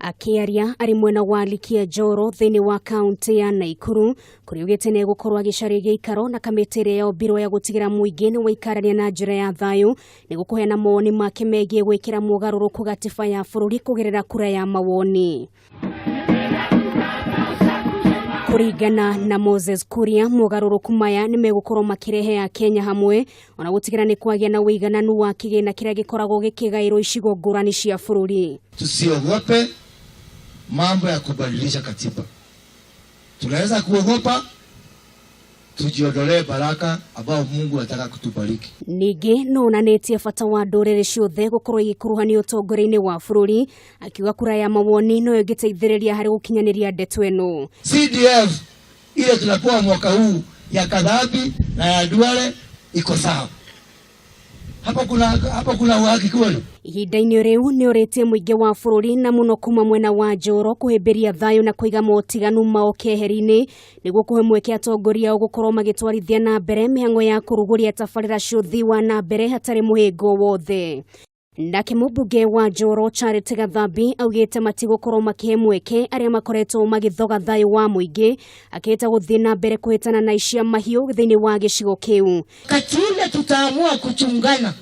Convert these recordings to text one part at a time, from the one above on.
Akĩaria arĩ mwena wa Likia Njoro thĩinĩ wa kaunti ya Naikuru, kũrĩa augĩte nĩ egũkorwo agĩcaria gĩikaro na kamĩtĩ ĩrĩa yombirwo ya gũtigĩra mũingĩ nĩ waikarania na njĩra ya thayũ, nĩ gũkũheana mawoni make megiĩ gwĩkĩra mogarũrũku gatiba ya bũrũri kũgerera kura ya mawoni. Kũringana na Moses Kuria, mogarũrũku maya nĩ megũkorwo makĩrehe Akenya hamwe ona gũtigĩra nĩ kwagĩa na ũigananu wa kĩgĩna kĩrĩa gĩkoragwo gĩkĩgaĩrwo icigo ngũrani cia bũrũri. Tusiogope mambo ya kubadilisha katiba. Tunaweza kuogopa tujiondolee baraka ambao Mungu anataka kutubariki. Ningĩ no onanĩtie bata wa ndũrĩrĩ ciothe gũkorwo igĩkuruhanio ũtongoria-inĩ wa bũrũri, akiuga kura ya mawoni no ĩngĩteithĩrĩria harĩ gũkinyanĩria ndeto ĩno. CDF ile tunapewa mwaka huu ya Kadhambi na ya Duale iko sawa. Hapo kuna uhaki kweli? Ihinda-inĩ rĩu nĩ ũrĩtie mũingĩ wa bũrũri na mũno kuma mwena wa Njoro kũhĩmbĩria thayũ na kũiga motiganu mao keheri-inĩ nĩguo kũhe mweke atongoria ao gũkorwo magĩtwarithia na mbere mĩhang'o ya kũrugũria tabarĩra cia ũthii wa na mbere hatarĩ mũhĩngo wothe. Nake mũmbunge wa Njoro Charity Gathambi augĩte matigũkorwo makĩhe mweke arĩa makoretwo magĩthoga thayũ wa mũingĩ, akĩhĩta gũthiĩ na mbere kũhĩtana na icia mahiũ thĩinĩ wa gĩcigo kĩu. Wakati ule tutaamua kuchungana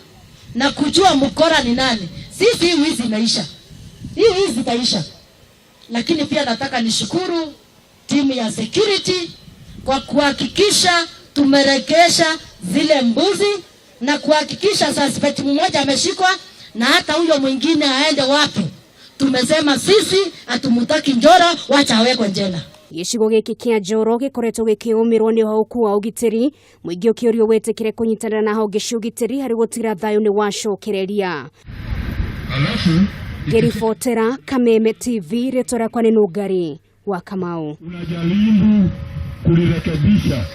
na kujua mkora ni nani, sisi hii wizi inaisha, hii wizi itaisha. Lakini pia nataka nishukuru timu ya security kwa kuhakikisha tumeregesha zile mbuzi na kuhakikisha suspect mmoja ameshikwa na hata huyo mwingine aende wapi. Tumesema sisi hatumutaki Njoro, wacha awekwe jela. Gĩcigo gĩkĩ kĩa Njoro gĩkoretwo gĩkĩgũmĩrwo nĩ ũhauku wa ũgitĩri, mũingĩ ũkĩũrio wĩtĩkĩre kũnyitanĩra na honge cia ũgitĩri harĩ gũtigĩra thayũ nĩ wacokereria. Ngĩribotera Kameme TV, rĩtwa rĩakwa nĩ Nũngari wa Kamau. Unajaribu kulirekebisha.